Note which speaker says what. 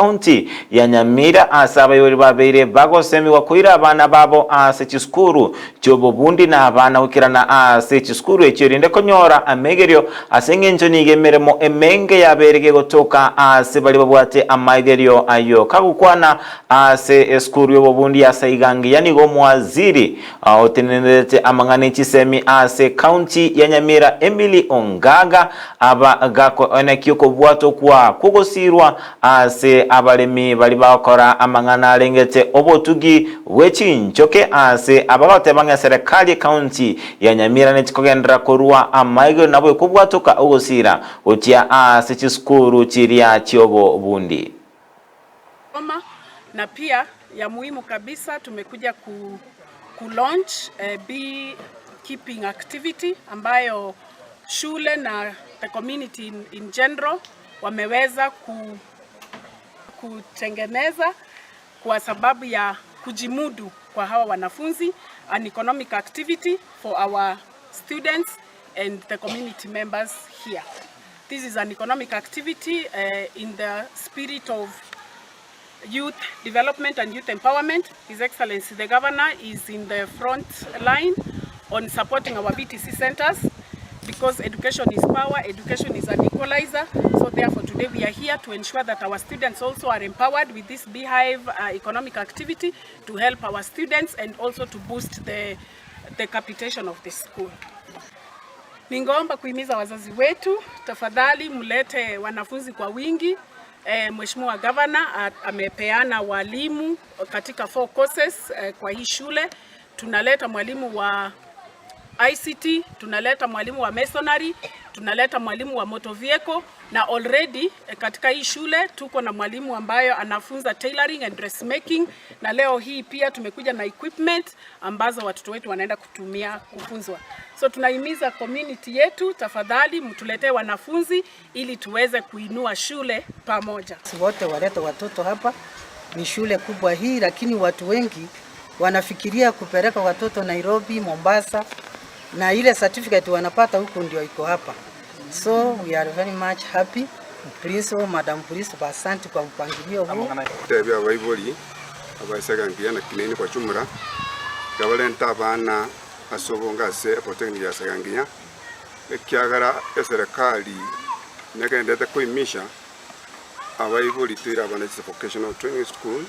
Speaker 1: County ya Nyamira ase abaibori babeire bagosemigwa koira abana babo ase chisukuru chiobobundi na abana goikerana ase chisukuru echio erinde konyora amegerio ase eng'encho nigo emeremo emenge yabeire gegotoka ase baria babwate amaegerio ayio. Kagokwana ase esukuru y'obobundi ya Saigangiya nigo omowaziri otenenerete amang'ana echisemi ase county ya Nyamira Emily Ongaga aba gakoenekia okobwatwa kwa kw'ogosirwa ase abaremi baria bagokora amang'ana arengete obotugi bwe chinchoke ase abagoteba ng'a eserekari ecounty ya Nyamira nechikogenderera korua amaegero nabo ekobwatoka ogosira gochia ase chisukuru chiria chiobobundi.
Speaker 2: Goma na pia ya muhimu kabisa tumekuja ku launch bee keeping activity ambayo shule na the community in general wameweza kutengeneza kwa sababu ya kujimudu kwa hawa wanafunzi, an economic activity for our students and the community members here. This is an economic activity in the spirit of youth development and youth empowerment. His Excellency the Governor is in the front line on supporting our VTC centers because education is power, education is an equalizer. So therefore today we are here to ensure that our students also are empowered with this beehive economic activity to help our students and also to boost the capitation of the school. Ningeomba kuhimiza wazazi wetu, tafadhali mlete wanafunzi kwa wingi. Mheshimiwa Governor amepeana walimu katika four courses kwa hii shule. Tunaleta mwalimu wa ICT, tunaleta mwalimu wa masonry, tunaleta mwalimu wa motor vehicle na already katika hii shule tuko na mwalimu ambayo anafunza tailoring and dressmaking, na leo hii pia tumekuja na equipment ambazo watoto wetu wanaenda kutumia kufunzwa. So tunahimiza community yetu, tafadhali mtuletee wanafunzi ili tuweze kuinua shule pamoja.
Speaker 3: Wote walete watoto hapa. Ni shule kubwa hii, lakini watu wengi wanafikiria kupeleka watoto Nairobi, Mombasa, na ile certificate wanapata huku ndio iko hapa. So we are very much happy. Principal, Madam Principal, asante kwa mpangilio huu.
Speaker 4: Tebia abaibori abaesegangiria na kinene kwa chumura gabarenta abana ase obongo ase epolytechnic ya Seganginya ekiagera eserikali negendete koimisha abaibori twire abana vocational training school.